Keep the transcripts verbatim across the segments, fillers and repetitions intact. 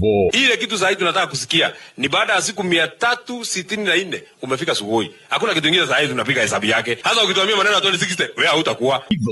Maũvoo. Ile kitu saa hii tunataka kusikia ni baada ya siku mia tatu sitini na nne umefika Sugoi. Hakuna kitu ingine saa hii tunapiga hesabu yake. Sasa ukituambia maneno ya twenty sixty, wewe hautakuwa. Itho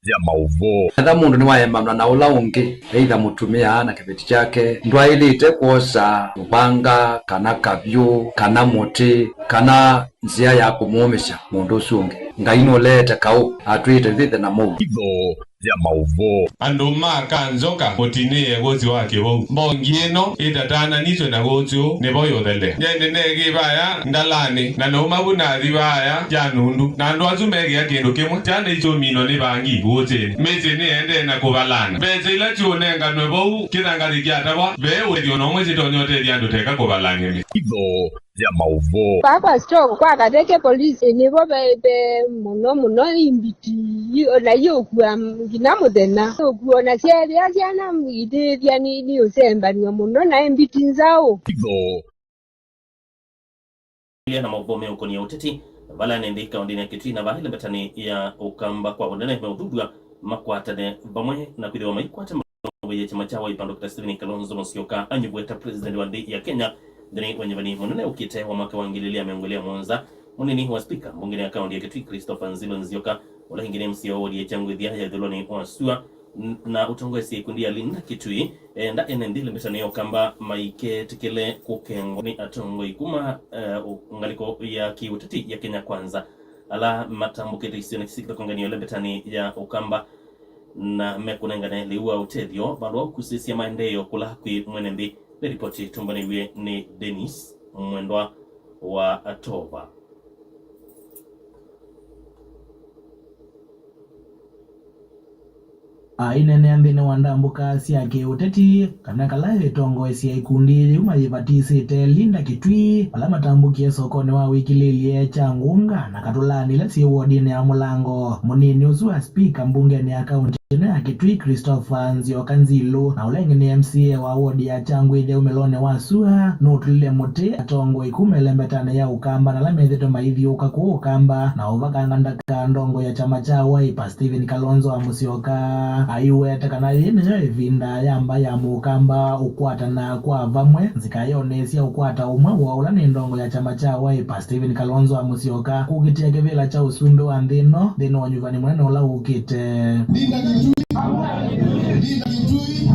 ya maũvoo. Etha mũndũ nĩwaemanwa na ũla ũngĩ, either mũtumĩa na kĩveti kyake, ndwaĩlĩte kwosa mũvanga, kana kavyũ, kana mũtĩ, kana nzĩa ya kũmũũmĩsya mũndũ ũsu ũngĩ. Ngai nũleete kaũ atwĩĩte twĩthe na mũuo. Itho ya maũvoo. Andũ ma Kanzoka mũtinĩe wũsi wa kĩvou. Mbongi ĩno ĩtatananĩtw'e na wũsi ũũ nĩvo yũthele. Nyie nĩneekĩe vaya ndalanĩ, na nauma vu nathi vaya kya nundu. Na andũ asu meekĩa kĩndũ kĩmwe. Syana isu syũminwa nĩ vangi wũsĩnĩ. Mĩsyĩ nĩyendee na kũvalana. Mbesa ila syũnenganwe vau kĩthangathĩ kyatavwa, ve ũtethyo o na ũmwe syĩtonya ũtethya andũ teka kũvalany'a mĩsyĩ. Itho ya maũvoo. Kwakwa stroke kwa Katheke polisi nĩvo ve, ve mũno mũno imbiti, i-, o na iũkua nginya mũthenya. Ũkua o na syeethĩa syana itĩthya nĩ, nĩ ũsembanw'a mũno na imbiti nzaũ. Itho. Ĩlya na maũvoo meũkonia ũteti, vala nĩ nthĩ kaũndĩnĩ ya Kitui na va ĩlembetanĩ ya Ũkamba kwa ũnene meũthuthw'a makwatane vamwe na kwĩthĩwa maikwata mũtongoei wa kyama kya Wiper Doctor Stephen Kalonzo Musyoka anyuvwe ta president wa nthĩ ya Kenya nthĩnĩ wa nyuvani mũnene ũkĩte wa mwaka wa ngili ili na mĩongo ĩlĩ na mũonza. Mũnini wa spika mbungenĩ ya kaũndĩ ya Kitui Christopher Nzilo Nzioka, ũla ĩngĩ nĩ M C A wa wodi ya Kyangwĩthya ya ĩthũlonĩ wa sua, n-, na ũtongoesye ikundi ya Linda Kitui, enda ene nthĩ ĩlembetanĩ ya Ũkamba maiketĩkĩle kũkengwa nĩ atongoi kuma, eh, ũ-, ngalĩko ya kĩũteti ya Kenya Kwanza, ala matambũkĩte isionĩ syĩ kĩthokongany'o ĩlembetanĩ ya Ũkamba. Na mekũnengane lĩu wa ũtethyo vandũ wa ũkusĩsya maendeeo kũla kwĩ mwene nthĩ. Nĩ ripoti tũmbanĩw'e nĩ Dennis Mwendwa wa Atova. Aineenea nthĩnĩ wa ndambũka sya kĩũteti, kana kala ĩtongoesya ikundi yĩu mayĩvatisĩte Linda Kitui, vala matambũkie sokonĩ wa wĩkilĩlye kya ngũnga na katũlanĩ ila syĩ wodinĩ ya Mũlango. Mũnini ũsu wa spika mbungenĩ ya kaũntĩ ĩno ya Kitui, Christopher Nzioka Nzilu, na ũla ĩngĩ nĩ M C A wa wodi ya Kyangwĩthya umĩlonĩ wa sua, nũtũlile mũtĩ atongoi kuma ĩlembetanĩ ya Ũkamba na ala methĩtwe maithiũũka kũu Ũkamba na ũvakanga ndaka ndongo ya kyama kya Wiper Stephen Kalonzo wa Musyoka. Aiweta kana yĩĩ nĩyo ĩvinda ya mbaĩ ya Mũkamba ũkwatana kwa vamwe nzikayonĩ sya ũkwata ũmwe woo ũla nĩ ndongo ya kyama kya Wiper Stephen Kalonzo wa Musyoka kũkitĩa kĩvĩla kya ũsumbĩ wa nthĩ ĩno nthĩnĩ wa ũnyuvani mũnene ũla ũkĩte. Linda Kitui, Linda Kitui,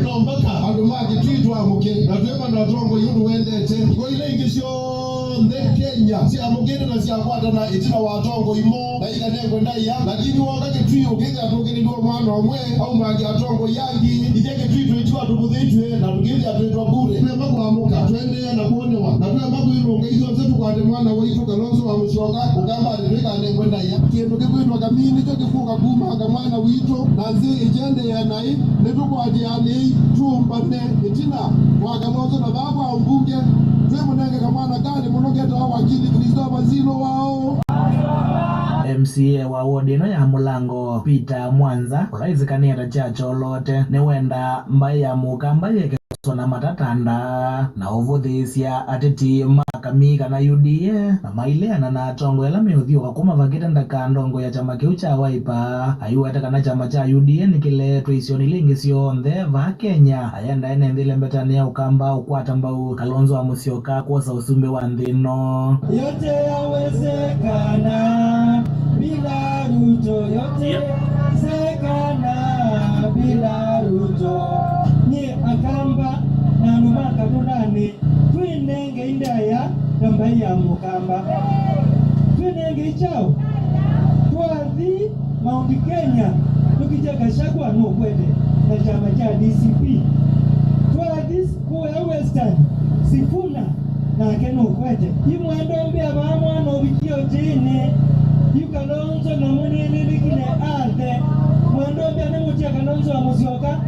no mpaka andũ ma Kitui twamũke na twĩmana ũtongoi ũndũ wendete. Ngo ila ingĩ syonthe Kenya syamũkĩte na syakwatana ĩtina wa atongoi moo na ikanengwe ndaĩa, lakini woka Kitui ũkĩthĩa atũkĩlĩlw'e mwana ũmwe aumange atongoi angĩ. Ithyĩ Kitui twĩtiwa tũvũthĩtw'e na tũkĩthĩa twĩtwa bure. Twĩema kũamũka, tũendee na kwonĩwa, na twĩema kwĩlũnga ithyonthe tũkwate mwana waitũ Kalonzo wa Mũsyoka Ũkambanĩ tũikanengwe ndaĩa. Kĩndũ kĩkwĩtwa kamii nĩkyo kĩkũka kuma aka mwana witũ, na nthĩ ĩkĩendeea naĩ, nĩtũkwatĩanĩei tũmbane ĩtina wa Kalonzo na vaa kwa mbunge twĩmũnenge kamwana kanĩ mũno ketawa wakili Christopher Nzilo wao. M C A wa wodi ĩno ya Mũlango, Peter Mwanza, ũla wĩsĩkanĩe ta Kyakya Oloote, nĩwendaa mbaĩ ya Mũkamba yĩke kũswa na matatanda na ũvũthĩĩsya ateti ma kamii kana U D A, na maileana na atongoi ala meũthiũũka kũmavakĩte ndaka ndongo ya kyama kĩu kya Wiper. Aiweta kana kyama kya U D A nĩkĩleetwe isionĩ ila ingĩ syonthe vaa Kenya, ayenda ene nthĩ lembetanĩ ya Ũkamba ũkwata mbau Kalonzo wa Mũsyoka kwosa ũsumbĩ wa nthĩ ĩno. Yote yawezekana bila Ruto, yote yawezekana bila Ruto. Nyie Akamba na andũ ma Katũlanĩ, twĩnengei ndaĩa na mbaĩ ya Mũkamba. Twĩnengei kyaũ? Twathi Mount Kenya, tũkĩtya Gachagua nũkwete na kyama kya D C P. Twathi kũya Western, Sifuna nake nũkwete. Yu mwendombea vaa mwana ũvikie ũtĩĩnĩ, yu Kalonzo na mũnĩnĩnĩkile athe. Mwendombea nĩ mũtia Kalonzo wa Mũsyoka.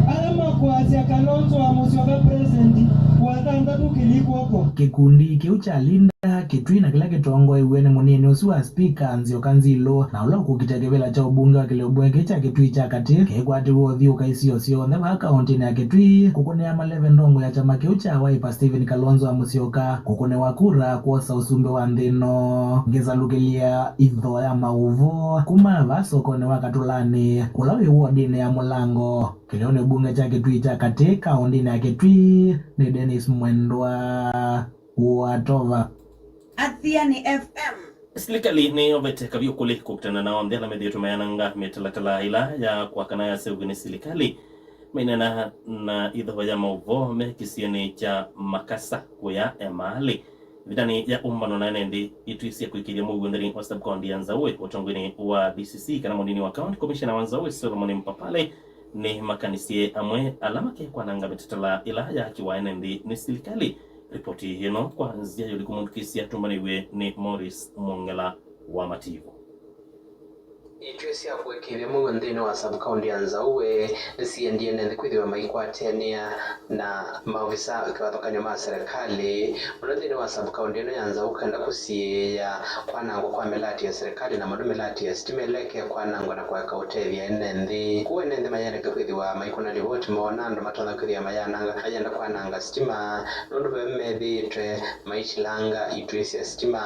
Ala makwasya Kalonzo wa Mũsyoka president wa thanthatũ kĩli kw'oko. Kĩkundi kĩu kya Linda ya Kitui na kĩla kĩtongoew'e nĩ mũnini ũsu wa spika Nzioka Nzilũ, na ũla ũkũkita kĩvĩla kya ũmbunge wa kĩlĩo mbunge kĩu kya Kitui kya katĩ kĩkwatĩw'e ũthyũũka isio syonthe vaa kaũntĩnĩ ya Kitui kũkũnĩa maleve ndongo ya kyama kĩu kya Wiper Stephen Kalonzo wa Musyoka kũkũnĩwa kura kwosa ũsumbĩ wa nthĩ ĩno. Ngĩsalukĩlya itho ya maũvoo kuma vaa sokonĩ wa Katũlanĩ ũla wĩ wodinĩ ya Mũlango, kĩlĩonĩ mbunge kya Kitui kya katĩ kaũntĩnĩ ya Kitui, nĩ Dennis Mwendwa wa Tova. Athiani F M. Silikalĩ nĩyovete kavyũ kũlĩ kũkitana na onthe ala methĩĩtwe mayananga mĩtalatala ĩla ya kwaka na yaseũvw'e nĩ silikalĩ. Maineena na ithova ya maũvoo me kĩsionĩ kya Makasa kũya Emali ĩvindanĩ ya ũmbano na ene nthĩ itwi sya kũĩkĩĩthya mũuo nthĩnĩ wa sub-county ya Nzaũe, ũtongoinĩ wa D C C kana mũnini wa county commissioner wa Nzaũe Solomon Mpapale, nĩmakanisye amwe ala makekwananga mĩtalatala ĩla yaakiwa ene nthĩ nĩ silikalĩ. Ripoti ĩno kwa nzĩa ya ũliku mũthukĩsya tũmbanĩw'e nĩ Morris Mwongela wa Mativo. Itw'ĩ sya kũĩkĩĩthya mũuo nthĩnĩ wa sub-county ya Nzaũe nĩsiendie ene nthĩ kwĩthĩwa maikwatĩanĩa na maovisa kĩvathũkany'o ma serikali mũno nthĩnĩ wa sub-county ĩno ya Nzaũe kenda kũsiĩĩa kwanangwa kwa mĩlatĩ ya serikali na mũno mĩlatĩ ya sitima ĩla ĩkekwanangwa na kũeka ũtethya ene nthĩ. Kũu ene nthĩ mayendeka kwĩthĩwa maikũna livoti moona andũ matonya kwĩthĩwa mayananga mayenda kwananga sitima nũndũ ve methĩĩtwe maitilanga itw'ĩ sya sitima,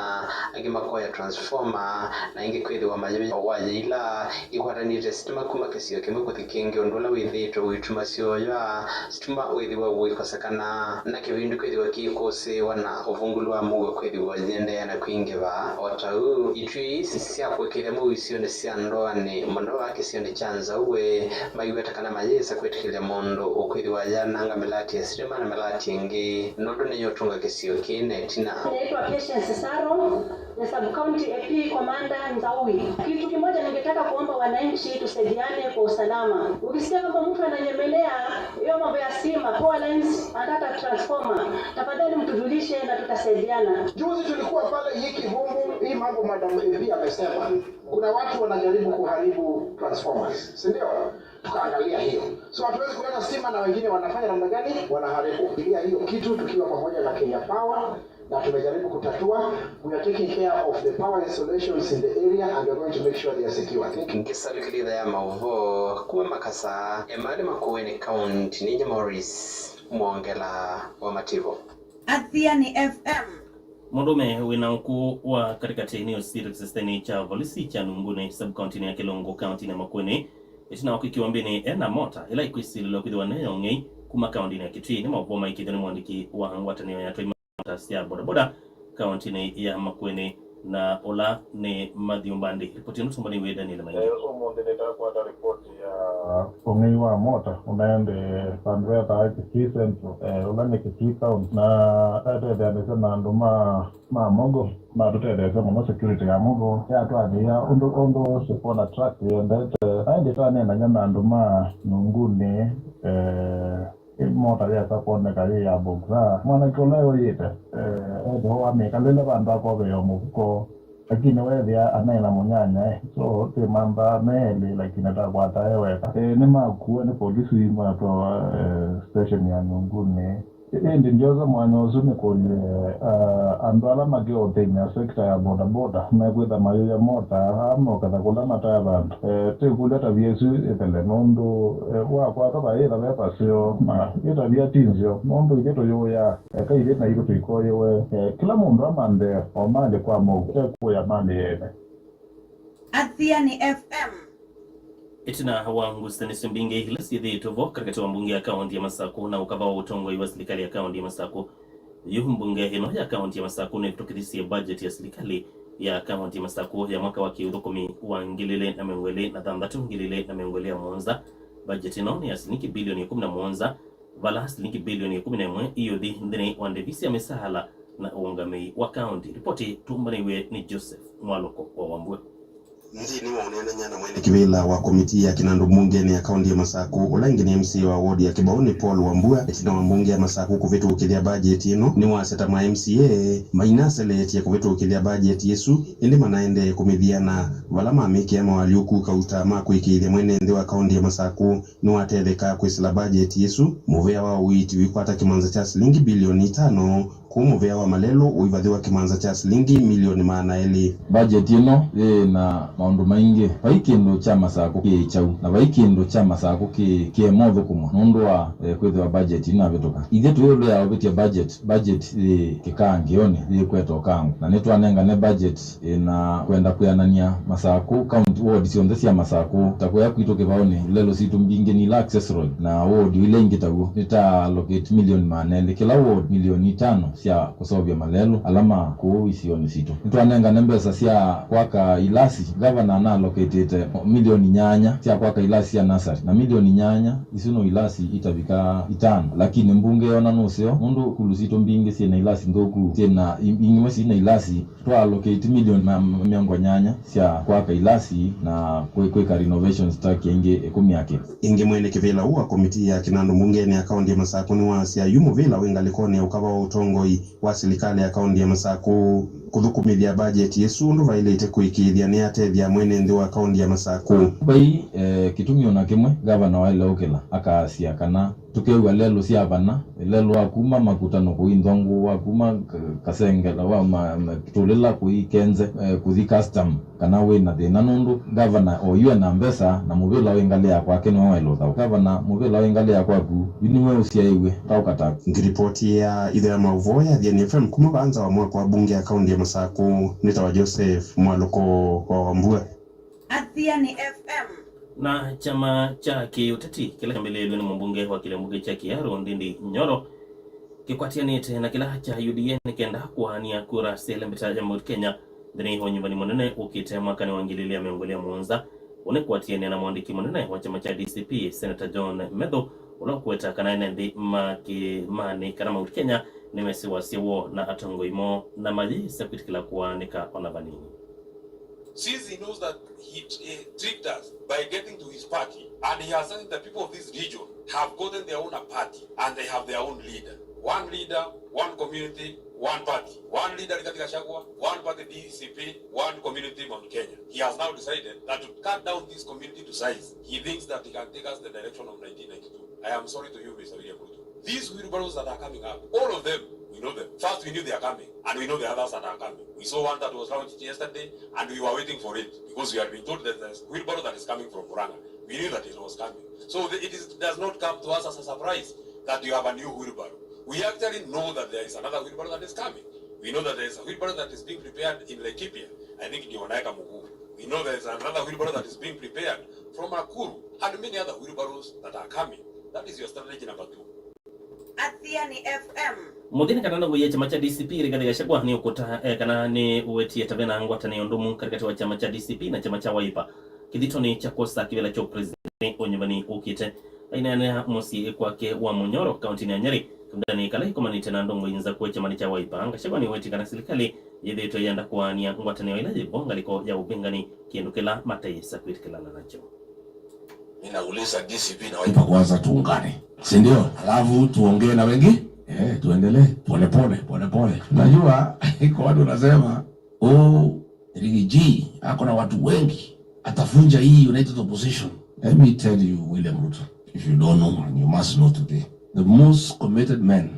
angĩ makoya transformer, na ĩngĩ kwĩthĩwa mayũya waya ila ikwatanĩte sitima kuma kĩsio kĩmwe kũthi kĩngĩ, ũndũ ũla wĩthĩĩtwe ũituma syoywa sitima wĩthĩwa ũikosekana, na kĩvindu kwĩthĩwa kĩikũsĩĩwa na ũvungũlu wa mũuo kwĩthĩwa ũiendeea na kwingĩva. O ta ũu, itw'ĩ ii sya kũĩkĩĩthya mũuo isionĩ sya ndũanĩ mũno vaa kĩsionĩ kya Nzaũe, maiweta kana mayĩsa kwĩtĩkĩlya mũndũ ũkwĩthĩwa ayananga mĩlatĩ ya sitima na mĩlatĩ ĩngĩ, nũndũ nĩyo ũtũnga kĩsio kĩĩ na ĩtina. Naitwa Patience Saro, the sub-county A P commander Nzaui. Kitu kimoja ningetaka kuomba wananchi, tusaidiane kwa usalama. Ukisikia kwamba mtu ananyemelea hiyo mambo ya stima, power lines, anataka transformer, tafadhali mtujulishe na tutasaidiana. Juzi tulikuwa pale hii Kivumbu, hii mambo Madam A P amesema. Kuna watu wanajaribu kuharibu transformers, si ndio? Tukaangalia hiyo. So hatuwezi kuweka stima na wengine wanafanya namna gani? Wanaharibu. Angalia hiyo kitu tukiwa pamoja na Kenya Power, na tumejaribu kutatua. We are taking care of the power installations in the area and we are going to make sure they are secure. Thank you. Ngĩsalukĩlya itho ya maũvoo kuma Makasa, Emali Makueni County, ninye Morris Mwongela wa Mativo. Athiani F M. Mũndũũme wĩ na ũkũũ wa katĩkatĩ nĩũsiĩtwe kĩsesitenĩ kya volisi kya Nunguni, sub-kaũntĩnĩ ya Kĩlungu, kaũntĩnĩ ya Makueni, ĩtina wa kwĩkĩwa mbĩnĩ e na mota ĩla ĩkwĩsilĩlwa kwĩthĩwa ne ya ũng'ei kuma kaũntĩnĩ ya Kitui. Nĩ maũvoo maikĩthwa nĩ mũandĩki wa ngwatanĩo ya atwai ma mota sya bodaboda kaũntĩnĩ ya Makueni, na ũla nĩ Matthew Mbandi. Ripoti ĩno tũmbaniw'e Daniel Maingi. Eh, ũmũnthĩ nĩtakwata ripoti ya ũng'ei wa mota ũnaendee vandũ vetaa Kitui Central, eh, ũla nĩ Kitui Town, na etetheanĩsya na andũ ma, ma Mogo, matũtetheesya mũno security ya Mogo. Yatwathĩĩa ũndũ, ũndũ Sipona Truck yendete. Na ĩndĩ twaneenany'a na andũ ma Nunguni, eh, ĩ mota yesa kwoneka yĩ ya Boxer. Mwanake ũla ũyĩte, eh, ethĩwa wa mĩkalĩle vandũ akovea mũvuko, lakini weethĩa anaĩ na mũnyanyae, so twĩmanthaa me elĩ, lakini atakwata e weka. Eh, nĩmakuwa nĩ polisi matwawa, eh, station ya Nunguni. Ĩndĩ ndyosa mwanya ũsu nĩkũlye, ah, andũ ala makeũthĩny'a sekta ya bodaboda mekwĩtha mayũya mota aa moketha kũla mataya vandũ. Eh, tĩkũlya tavia ĩsu ĩthele nũndũ, eh, wakwatwa vayĩtha ve vaseo, na ĩ tavia ti nzeo nũndũ ithyĩ tũyũyaa, eka ithyĩ naitũ tũikoyĩwe. Eh, kĩla mũndũ amanthe o malĩ kwa mũuo, tekũya malĩ ene. Athiani F M. Ĩtina wa ngusanĩsyo mbingĩ ila syĩthĩĩtwe vo katĩkatĩ wa mbunge ya kaũntĩ ya Masakũ na ũkava wa ũtongoi wa silikalĩ ya kaũntĩ ya Masakũ, yu mbunge ĩno ya kaũntĩ ya Masakũ nĩvĩtũkĩthisye budget ya silikalĩ ya kaũntĩ ya Masakũ ya mwaka wa kĩũthũkũmi wa ngili ilĩ na mĩongo ĩlĩ na thanthatũ, ngili ilĩ na mĩongo ĩlĩ na mũonza. Budget ĩno nĩ ya silingi bilioni ĩkũmi na mũonza, vala silingi bilioni ĩkũmi na ĩmwe iũthi nthĩnĩ wa ndĩvi sya mĩsaala na ũũngamĩi wa kaũntĩ. Ripoti tũmbanĩw'e nĩ Joseph Mwalũko wa Wambua. Nthĩnĩ wa ũneenany'a na mwene kĩvĩla wa komitii ya kĩnandũ mbungenĩ ya kaũntĩ ya Masakũ, ũla ĩngĩ nĩ M C A wa wodi ya Kĩbaũnĩ Paul Wambua, ĩtina wa mbunge ya Masakũ kũvĩtũkĩthya mbajeti ĩno, nĩwasya ta ma M C A mainaseleetye kũvĩtũkĩthya mbajeti ĩsu, ĩndĩ manaendee kũmĩthiana vala mamĩkĩa moalyũku kauta ma kũĩkĩĩthya mwene nthĩ wa kaũntĩ ya Masakũ nĩwatetheka kwĩsĩla mbajeti ĩsu, mũvĩa wa ũiiti ũikwata kĩmanza kya silingi bilioni itano kũu mũvĩa wa Malelũ ũivathĩwa kĩmanza kya silingi milioni maana elĩ. Bajeti ĩno yĩ na maũndũ maingĩ. Vai kĩndũ kya Masakũ kĩ kyaũ, na vai kĩndũ kya Masakũ kĩ kĩema ũthũkũmwa nũndũ wa, eh, kwĩthĩwa bajeti inavĩtũka. Ithyĩ tũyũlea ũvĩtya bajeti, bajeti yĩ kĩkangĩonĩ, yĩkweta ũkangũ, na nĩtwanengane bajeti ĩna kwenda kwĩanany'a Masakũ, county ward syonthe sya Masakũ. Ta kũya kwitũ Kĩvaũnĩ, ilelũ sitũ mbingĩ nĩ ila access road, na ward ila ingĩ taw'o. Nĩta allocate milioni maana elĩ, kĩla ward milioni itano sya kũseũvya malelũ ala ma kũu isionĩ sitũ. Nĩtwanengane mbesa sya kwaka ilasi. Gavana ana allocatĩte milioni nyanya sya kwaka ilasi sya nasarĩ, na milioni nyanya isu no ilasi itavika itano, lakini mbunge yona nũseo nũndũ sukulu sitũ mbingĩ syĩ na ilasi nthũku, syĩ na i- imwe syĩ na ilasi. Twa allocate milioni ma- mĩongo nyanya sya kwaka ilasi na kwĩ- kwĩka renovations ta kĩngĩ ĩkũmi akĩ. Ĩngĩ, mwene kĩvĩla ũũ wa komitii ya kĩnandũ mbungeni ya kaũnti ya Masakũ nĩwasya yu mũvĩla wĩ ngalĩkonĩ ya ũkava wa ũtongoi wa silikalĩ ya kaũnti ya Masakũ kũthũkũmĩthya bajeti ĩsu ũndũ vaĩlĩte kũĩkĩĩthya nĩyatethya mwene nthĩ wa kaũnti ya Masakũ. Vai, eh, kĩtumi o na kĩmwe gavana waĩle ũkĩla akasya kana tũkew'a lelũ sya vana, lelũ wa kuma Makutano kũi Nthongũ, wa kuma Ka- Kasengela, wa ma- ma- Tũlĩla kũi Kenze, eh, kũthi Custom, kana wĩ na thĩna nũndũ gavana oyu ena mbesa na mũvĩla wĩ ngalĩ ya kwake nĩwe waĩle ũthaũka. Gavana, mũvĩla wĩ ngalĩ ya kwaku, yu nĩwe ũsyaĩw'e, thaũka taku. Ngilipoti ya itho ya maũvoo ya Athiani F M kuma vaa nza wa mwako wa mbunge ya kaũnti ya Masakũ, nĩtawa Joseph Mwalũko wa Wambua. Athiani F M. Na kyama kya kĩ-ũteti kĩla kyambĩlĩĩlw'e nĩ mũmbunge wa kĩlembukĩ kya Kiharu, Ndindi Nyoro, kĩkwatĩanĩte na kĩla kya U D A nĩ kenda kũaany'a kura sya ĩlembeta ya Mount Kenya nthĩnĩ wa ũnyuvani mũnene ũkĩte mwakanĩ wa ngili ilĩ na mĩongo ĩlĩ na mũonza. Ũũ nĩ kũatĩanĩa na mũandĩki mũnene wa kyama kya D C P, Senator John Methu, ũla ũkũweta kana ene nthĩ ma kĩĩmanĩ kana Mount Kenya nĩmesĩ wasya woo na atongoi moo na mayĩsa kwĩtĩkĩla kũaanĩka o na vanini. Since he knows that he, he tricked us by getting to his party, and he has certain the people of this region have gotten their own party and they have their own leader. One leader, one community, one party. One leader, Rigathi Gachagua, one party, D C P, one community, Mount Kenya. He has now decided that to cut down this community to size, he thinks that he can take us the direction of nineteen ninety-two. I am sorry to you, Mister William Ruto. These wheelbarrows that are coming up, all of them, we know them. First, we knew they are coming, and we know the others that are coming. We saw one that was launched yesterday, and we were waiting for it because we had been told that there's a wheelbarrow that is coming from Murang'a. We knew that it was coming. So the, it is, does not come to us as a surprise that you have a new wheelbarrow. We actually know that there is another wheelbarrow that is coming. We know that there is a wheelbarrow that is being prepared in Laikipia. I think ndio wanaweka mguu. We know there is another wheelbarrow that is being prepared from Nakuru and many other wheelbarrows that are coming. That is your strategy number two. Athiani F M. Mũthĩni kana nthagũi ya kyama kya D C P Rigathi Gachagua nĩ ũkũta, eh, kana nĩ ũwetie ta vena ngwatanĩo ndũmu katĩkatĩ wa kyama kya D C P na kyama kya Wiper kĩthitoni kya kwosa kĩvĩla kya ũpresident ũnyuvani ũkĩte. Aineena mũsyĩ kwake wa Munyoro, kauntinĩ ya Nyeri, kavindanĩ kala ĩkomanĩte na ndongoi nzaku kyamanĩ kya Wiper, Gachagua nĩwetie kana silikalĩ yĩthĩĩtwe yenda kũaany'a ngwatanĩo ĩla yĩvo ngalĩko ya ũvĩngani, kĩndũ kĩla mateyĩsa kwĩtĩkĩlana nakyo. Mimi nauliza D C P na Wiper kwanza tuungane, si ndio? Alafu tuongee na wengi, eh, tuendelee pole pole, pole pole. Najua iko watu wanasema, "Oh, Rigiji ako na watu wengi, atavunja hii United Opposition." Let me tell you, William Ruto, if you don't know, and you must know today, the most committed man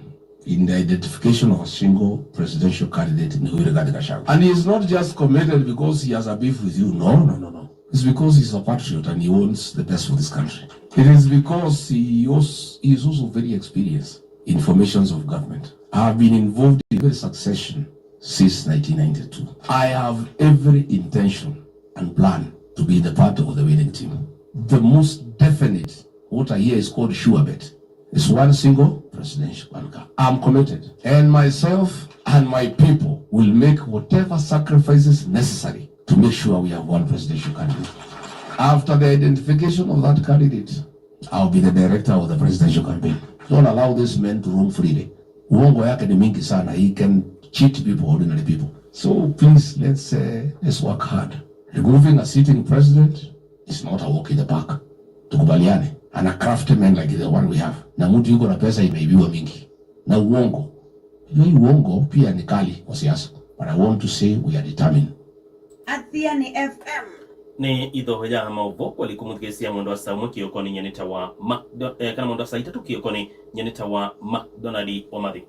in the identification of a single presidential candidate ni huyu Rigathi Gachagua. And he is not just committed because he has a beef with you. No, no, no, no. It's because he's a patriot and he wants the best for this country. It is because he also, he is also very experienced in formations of government. I have been involved in every succession since nineteen ninety-two. I have every intention and plan to be the part of the winning team. The most definite, what I hear is called sure bet, is one single presidential anchor. I'm committed, and myself and my people will make whatever sacrifices necessary to make sure we have one presidential candidate. After the identification of that candidate, I'll be the director of the presidential campaign. Don't allow this man to roam freely. Uongo yake ni mingi sana. He can cheat people, ordinary people. So please, let's, uh, let's work hard. Removing a sitting president is not a walk in the park. Tukubaliane. And a crafty man like the one we have. Na mtu yuko na pesa imeibiwa mingi. Na uongo. Unajua hii uongo pia ni kali kwa siasa. But I want to say we are determined. Athiani F M. Nĩ itho ya maũvoo kwali kũmũthikĩsya mwendo wa saa ũmwe kĩokonĩ, nyie nĩtawa Macdo-, eh, kana mwendo wa saa itatũ kĩokonĩ, nyie nĩtawa Macdonald Omathi.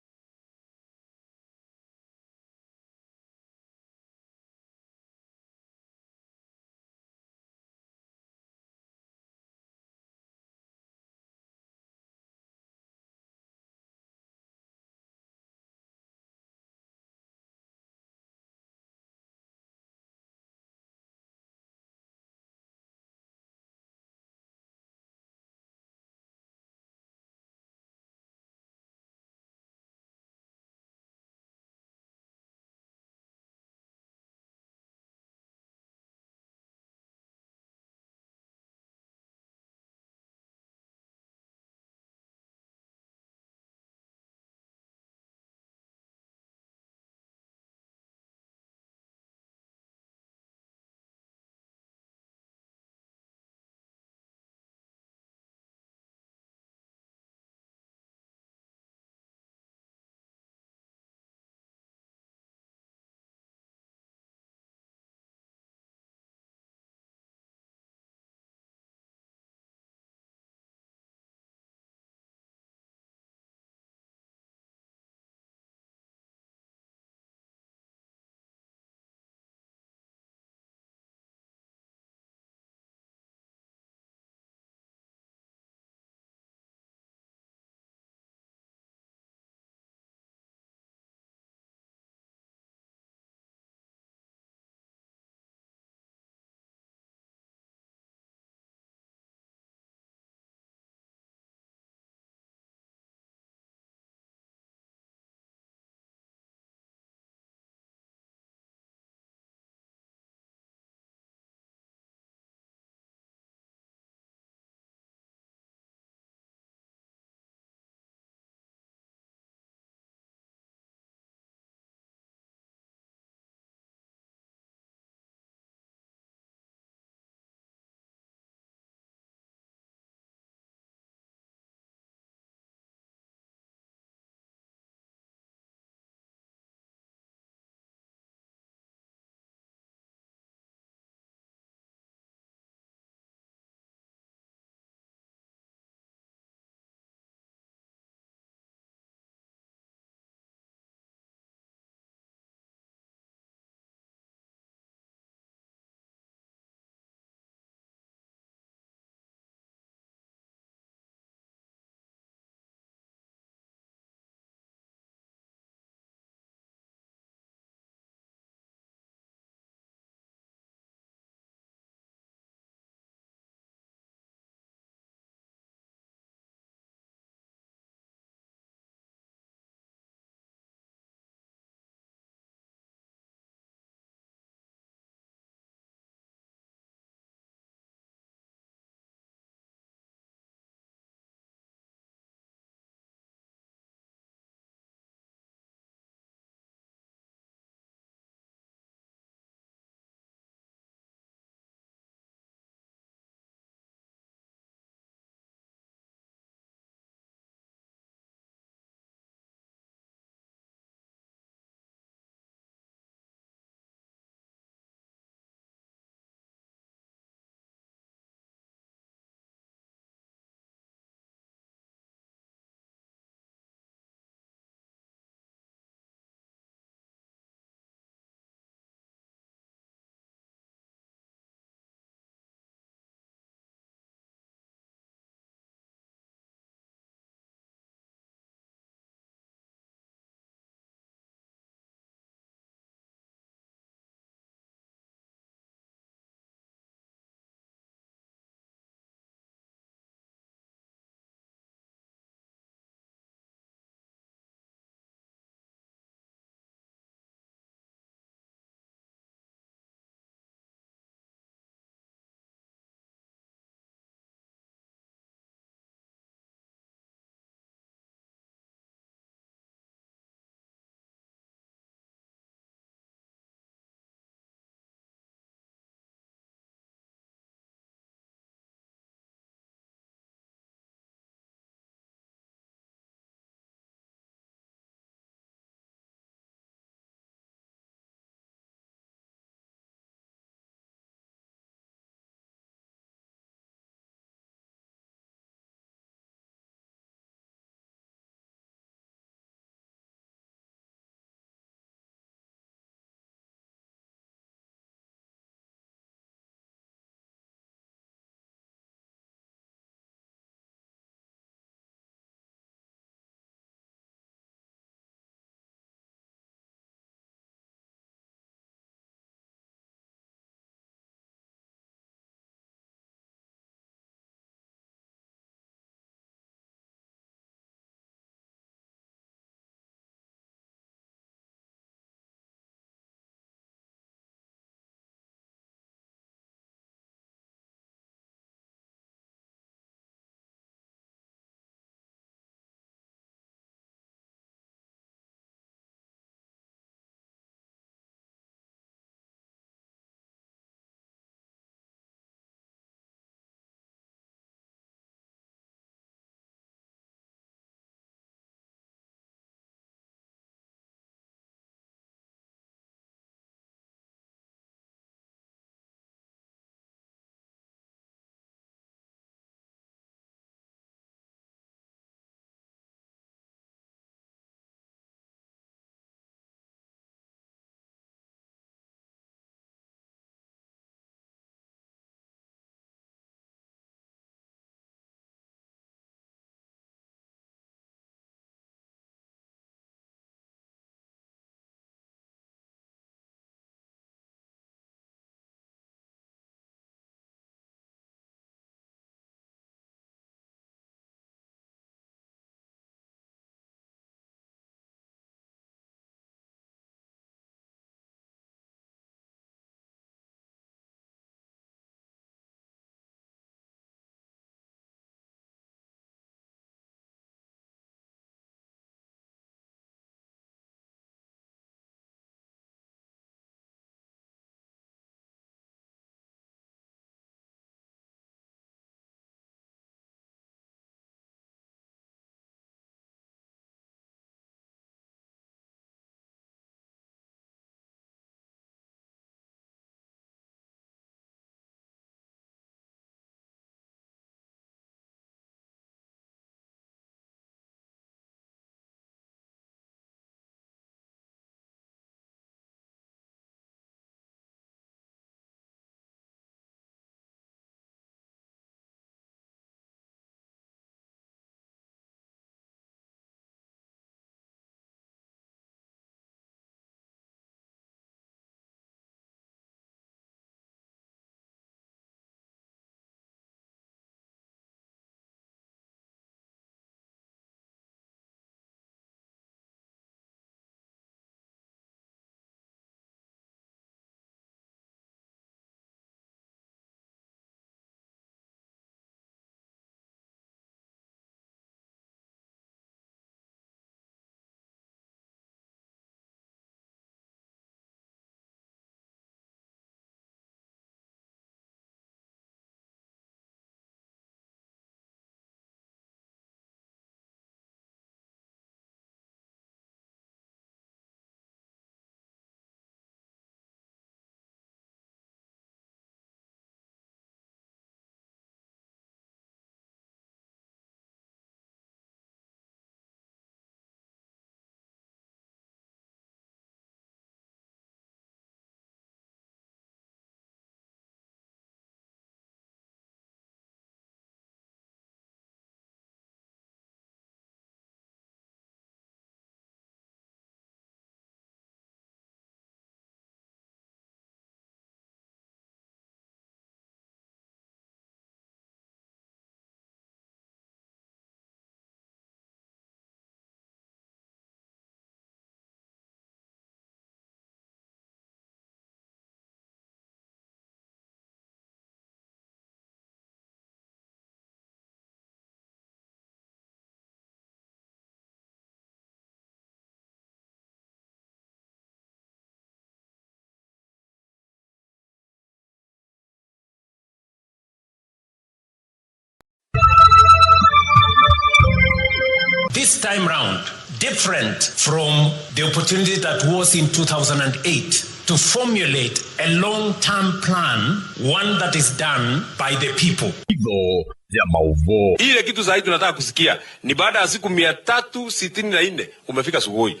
This time round, different from the opportunity that was in two thousand and eight to formulate a long-term plan, one that is done by the people. Itho ya maũvoo. Ile kitu sahi tunataka kusikia ni baada ya siku mia tatu sitini na nne umefika Sugoi.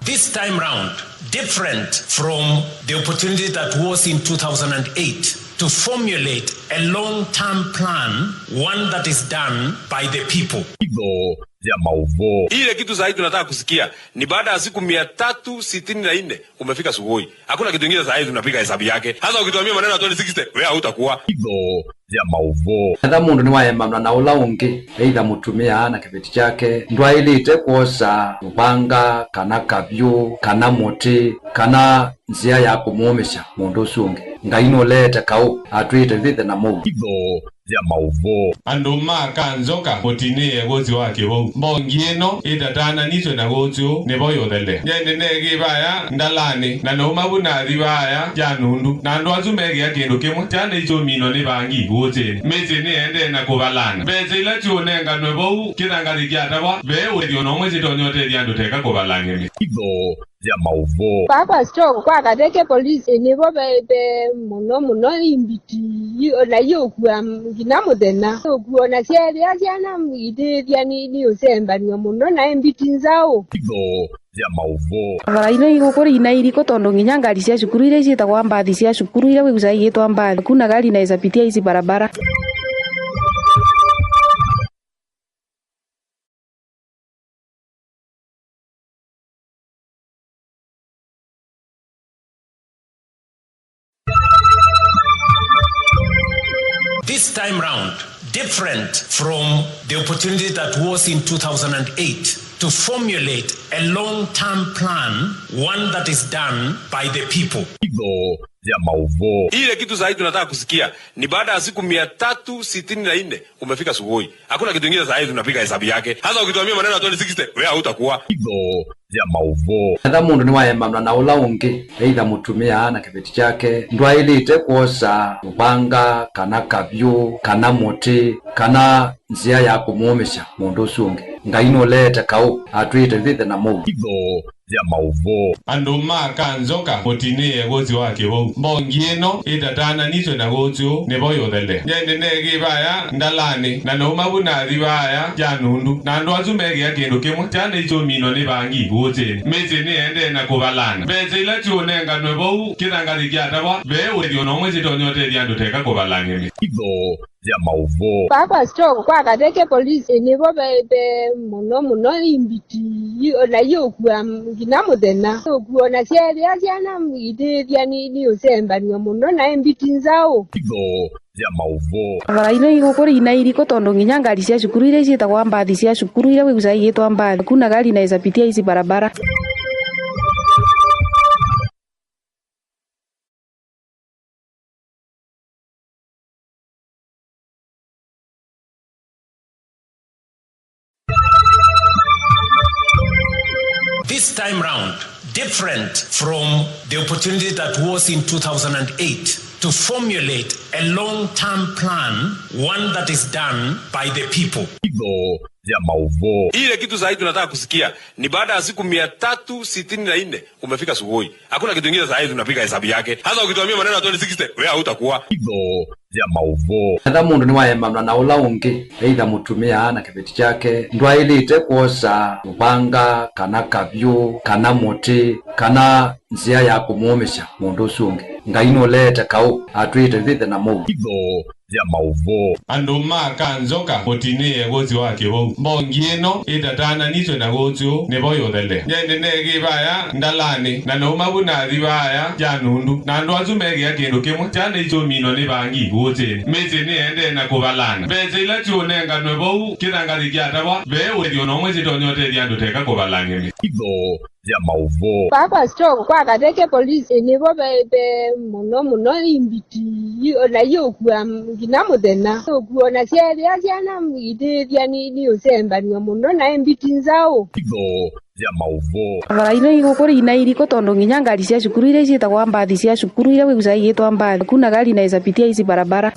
This time round, different from the opportunity that was in two thousand and eight to formulate a long-term plan, one that is done by the people. Itho ya maũvoo. Ile kitu sahi tunataka kusikia ni baada ya siku mia tatu sitini na nne umefika Sugoi. Hakuna kitu kingine sahi tunapiga hesabu yake. Sasa ukituambia maneno ya twenty sixty, wewe hautakuwa. Itho ya maũvoo. Etha mũndũ nĩwaemanwa na ũla ũngĩ, either mũtumĩa na kĩveti kyake, ndwaĩlĩte kwosa mũvanga, kana kavyũ, kana mũtĩ, kana nzĩa ya kũmũũmĩsya mũndũ ũsu ũngĩ. Ngai nũleete kaũ, atwĩĩte twĩthĩthe na mũuo. Itho ya maũvoo. Andũ ma Kanzoka, mũtinĩe gũsĩ wa kĩvou. Mbongi ĩno ĩtatananĩtw'e na gũsĩ ũũ nĩvo yũthelea. Nyie nĩneekĩĩ vaya ndalanĩ, na nauma vu nathi vaya kya nundu, na andũ asu mekĩa kĩndũ kĩmwe. Syana isu minwa nĩ vangi gũsĩnĩ. Mĩsyĩ nĩendee na kũvalana. Mbesa ila syũnenganwe vau kĩthangathĩ kyatavwa, ve ũĩthi o na ũmwe syĩtonya ũtethya andũ teka kũvalany'a mĩsyĩ. Itho ya maũvoo. Vaa kwa store kwa Katheke Police nĩvo ve, ve mũno mũno imbiti, o na iũkua nginya mũthenya. Ũkua o na syeethĩa syana itĩĩthya nĩ, nĩ ũsembanw'a mũno na imbiti nzaũ. Itho ya maũvoo. Barabara ino ikũkũrĩ ina iriko tondũ nginya ngari sya cukuru iria ciĩtagwa mbathi sya cukuru iria wĩkusa igĩtwa mbathi. Hakuna gari inaweza pitia hizi barabara. This time round, different from the opportunity that was in two thousand and eight to formulate a long-term plan, one that is done by the people. Itho ya maũvoo. Ile kitu sahi tunataka kusikia ni baada ya siku mia tatu sitini na nne umefika Sugoi. Hakuna kitu kingine sahi tunapiga hesabu yake. Sasa ukituambia maneno ya twenty sixty, wewe hautakuwa. Itho ya maũvoo. Etha mũndũ nĩwaemanwa na ũla ũngĩ, either mũtumĩa na kĩveti kyake, ndwaĩlĩte kwosa mũvanga, kana kavyũ, kana mũtĩ, kana nzĩa ya kũmũũmĩsya mũndũ ũsu ũngĩ. Ngai nũleete kaũ, atwĩĩte twĩthĩthe na mũuo. Itho ya maũvoo. Andũ ma Kanzoka, mũtinĩe gũsĩ wa kĩvou. Mbongi ĩno ĩtatananĩtw'e na gũsĩ ũũ nĩvo yũthelea. Nyie nĩneekĩĩ vaya ndalanĩ, na nauma vu nathi vaya kya nundu, na andũ asu mekĩa kĩndũ kĩmwe. Syana isu minwa nĩ vangi gũsĩnĩ. Mĩsyĩ nĩendee na kũvalana. Mbesa ila syũnenganwe vau kĩthangathĩ kyatavwa, ve ũĩthi o na ũmwe syĩtonya ũtethya andũ teka kũvalany'a mĩsyĩ. Itho ya maũvoo. Vaa kwa store kwa Katheke Police nĩvo ve, ve mũno mũno imbiti, o na iũkua nginya mũthenya. Ũkua o na syeethĩa syana itĩĩthya nĩ, nĩ ũsembanw'a mũno na imbiti nzaũ. Itho ya maũvoo. Barabara ino ikũkũrĩ ina iriko tondũ nginya ngari sya cukuru iria ciĩtagwa mbathi sya cukuru iria wĩkusa igĩtwa mbathi. Hakuna gari inaweza pitia hizi barabara. This time round, different from the opportunity that was in two thousand eight to formulate a long-term plan, one that is done by the people. Itho ya mauvoo. Ile kitu sahi tunataka kusikia ni baada ya siku mia tatu sitini na nne umefika Sugoi. Hakuna kitu kingine sahi tunapiga hesabu yake. Sasa ukituambia maneno ya twenty sixty, wewe hautakuwa. Itho ya mauvoo. Etha mũndũ nĩwaemanwa na ũla ũngĩ, either mũtumĩa na kĩveti kyake, ndwaĩlĩte kwosa mũvanga, kana kavyũ, kana mũtĩ, kana nzĩa ya kũmũũmĩsya mũndũ ũsu ũngĩ. Ngai nũleete kaũ, atwĩĩte vĩthe na mũuo. Itho ya mauvoo. Andũ ma Kanzoka, mũtinĩe gũsĩ wa kĩvou. Mbongi ĩno ĩtatananĩtw'e na gũsĩ ũũ nĩvo yũthele. Nyie nĩneekĩe vaya ndalanĩ, na nauma vu nathi vaya kya nundu. Na andũ asu meekĩa kĩndũ kĩmwe, syana isu minwa nĩ vangi gũsĩnĩ. Mĩsyĩ nĩendee na kũvalana. Mbesa ila syũnenganwe vau kĩthangathĩ kyatavwa, ve ũĩthyo na ũmwe syĩtonya ũtethya andũ teka kũvalany'a mĩsyĩ. Itho ya mauvoo. Vaa kwa store kwa Katheke Police nĩvo ve, ve mũno mũno imbiti, i- ona iũkua nginya mũthenya. Ũkua ona syeethĩa syana itĩthya nĩ, nĩ ũsembanw'a mũno na imbiti nzaũ. Itho ya mauvoo. Barabara ino igũkũrĩ ina iriko tondũ nginya ngari sya cukuru iria ciĩtagwa mbathi sya cukuru iria wĩkusa igĩtwa mbathi. Kuna gari inaweza pitia hizi barabara.